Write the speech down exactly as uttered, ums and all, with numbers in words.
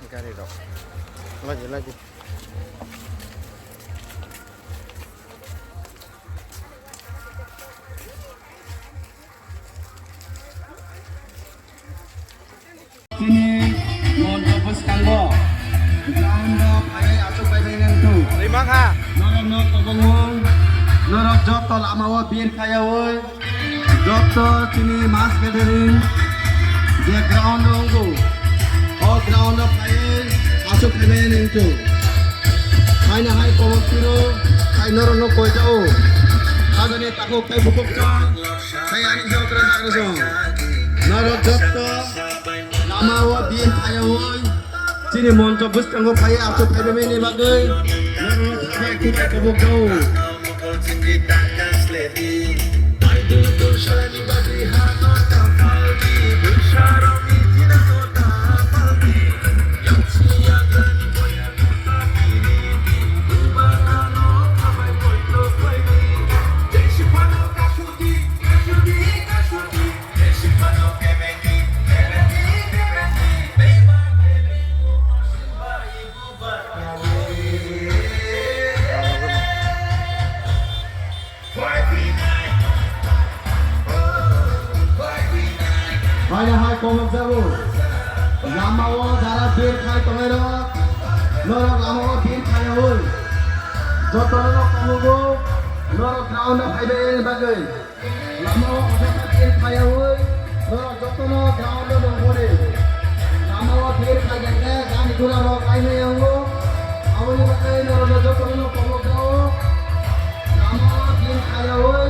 Gari rok. Lagi, lagi. Chini moncho bwskango ground o phaiwi achuk bai bai nang tu. Rima kha. Norok no kobongwng, norok joto lama o bir khayawi, joto chini mass gathering je ground o wngo, o ground o phaiwi achuk bai bai nang tu. Haino hai kobok tiro, hai norok no koi jao. Agoni takhuk tei bukhuk chwng. Sai ani jokra nagrajong. Norok jotto lama o bir phaiyawi chini moncho bwskango phaiya achuk phaibamani bagwi norok thabai kubai kobok jao. Haino hai kobok jago. Lama o jara bir khai tongnai rok, norok lama o bir khai yawi. Joto norok komogo, norok ground o phaibai bagwi. Lama o ojak bir khai yawi, norok joto no ground o nongkhori. Lama o bir khai jangkhe gari gura rok kainai yango. Aboni bagwi norok joto no kobok jago. Lama o bir khai yawi.